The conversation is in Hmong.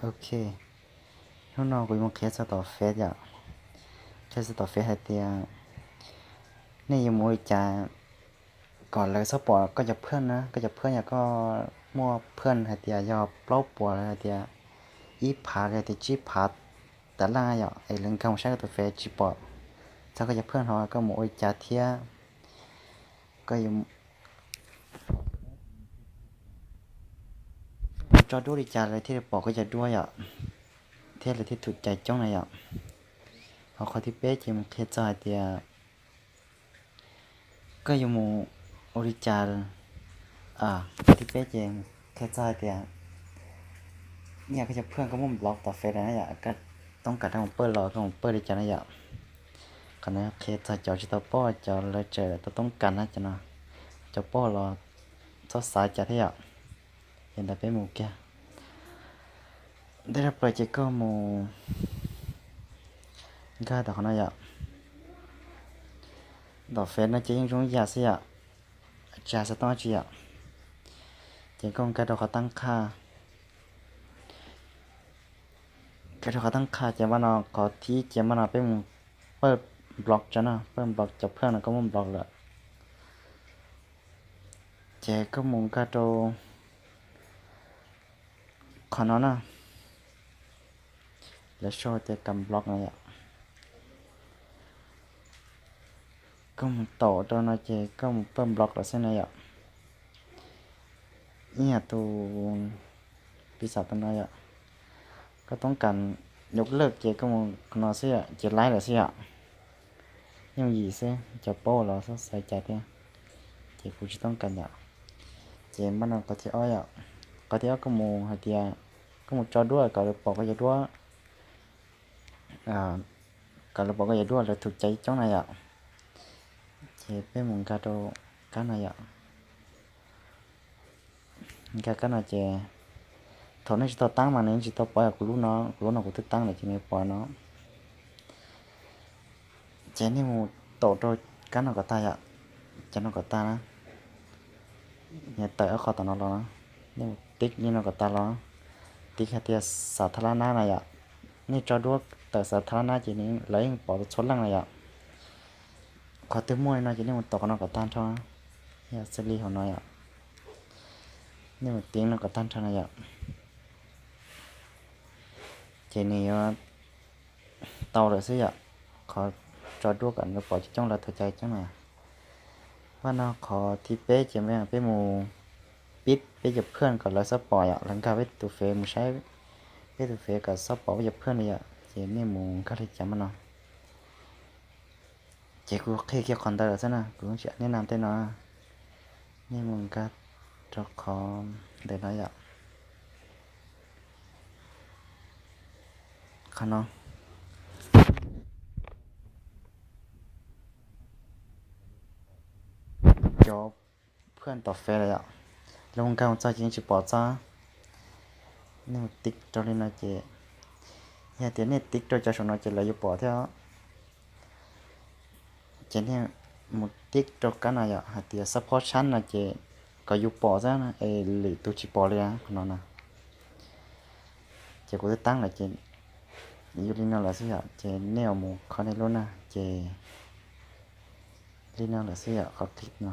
Ok, hnub no kuv yuav mus qhia txog tom Face yom, qhia txog tom Face hais tias nej yuav mus ua li cas kom lawv txhob pom koj cov phwj na, koj cov phwj yog koj muaj phwj hais tias yog plaub puas los hais tias ib phav los hais tias tsib phav tas leej yom, es lawv nkag mus saib koj tus Face tsis pom, txog koj cov phwj no koj mus ua li cas thiab koj yuav tso duab li cas lawv thiaj li pom koj cov duab yom, thiab lawv thiaj thum cai coob na yom. Ho qhov thib peb ces mus qhia txog hais tias koj yuav mus ua li cas, qhov thib peb ces qhia txog hais tias ib yam koj cov phwj koj muab block tom Face na yom, koj toob kas rau mus pawj los koj mus pawj li cas na yom. Qhov no qhia txog cov tsis tau paub, cov lawv tseem tau toob kas na, cov no cov paub los txhob xav cas thiab yom. Ces ntawd peb mus kiag, ntej rau plaws ces koj mus nkag tom qhov no yom. Tom Face no ces yeej zoo ib yam xwb yom, tsis hais xov tooj dab tsi yom. Ces koj mus nkag rau qhov tab qha, nkag rau qhov tab qha ces npaj no qhov thib ces npaj no peb mus pawj block tso no, pawj block cov phwj no koj muab block lawm. Ces koj mus nkag rau qhov no na, lawv sau tias kam block no yom. Koj mus taum rau no ces koj mus pawj block lawm xwb na yom. Ib yam tus piv xam tus no yom, koj toob kas yog lawm ces koj mus qhov no xwb yom, ces laib lawm xwb yom. Yooj yim xwb, cov paub los txhob xav cas thiab, ces kuv tsis toob kas yom. Ces npaj no qhov thib ob yom, qhov thib ob koj mus hais tias koj mus tso duab kom lawv pom koj cov duab, kom lawv pom koj cov duab lawv thum cai coob na yom. Ces peb mus nkag rau kab no yom. Nkag kab no ces thaum nej tsis tau tab mas nws tsis tau pom yom, kuv lub no, kuv lub no kuv twb tab lawm ces nws pom no. Ces nej mus taum rau kab no kom tag yom, cov no kom tag na, nws tawm ob qho tom no los na, nej mus tib li no kom tag los, tib hais tias xav thab lab nab na yom. Nej tso duab tawm xav thab lab nab ces lawv yeej pom txhua leej na yom. Qhov twg muaj li no ces nej mus taum qhov no kom tag nrho, yog xws li hauv no yom, nej mus tib no kom tag nrho na yom. Ces nws yuav tau lawm xwb yom, qhov tso duab kom lawv pom coob coob lawv thum cai coob na. Npaj no qhov thib peb ces peb mus pib peb cov phwj kom lawv txhob pom yom, lawv nkag peb tus Face mus saib peb tus Face kom txhob pom peb cov phwj li yom, ces nej mus nkag li cas npaj no. Ces kuv qhia kiag qhov ntawd lawm xwb na, kuv tsis nej nam tej no, nej mus nkag rau qhov ntawm no yom. Qhov no, cov phwj tom Face lawm yom, lawv mus nkag mus txog ces yeej tsis pom txog. Nej mus tib rau li no ces, yog tias nej tib rau cov saum no ces lawv yuav pom thiab. Ces nej mus tib rau kab no yom, hais tias xab phob tshab no ces kom yus pom xwb es lwm tus tsis pom li qhov no na. Ces kuv twb tab lawm ces yus li no lawm xwb yom, ces nej mus kho nej lub na, ces li no lawm xwb yom, qhov clip no.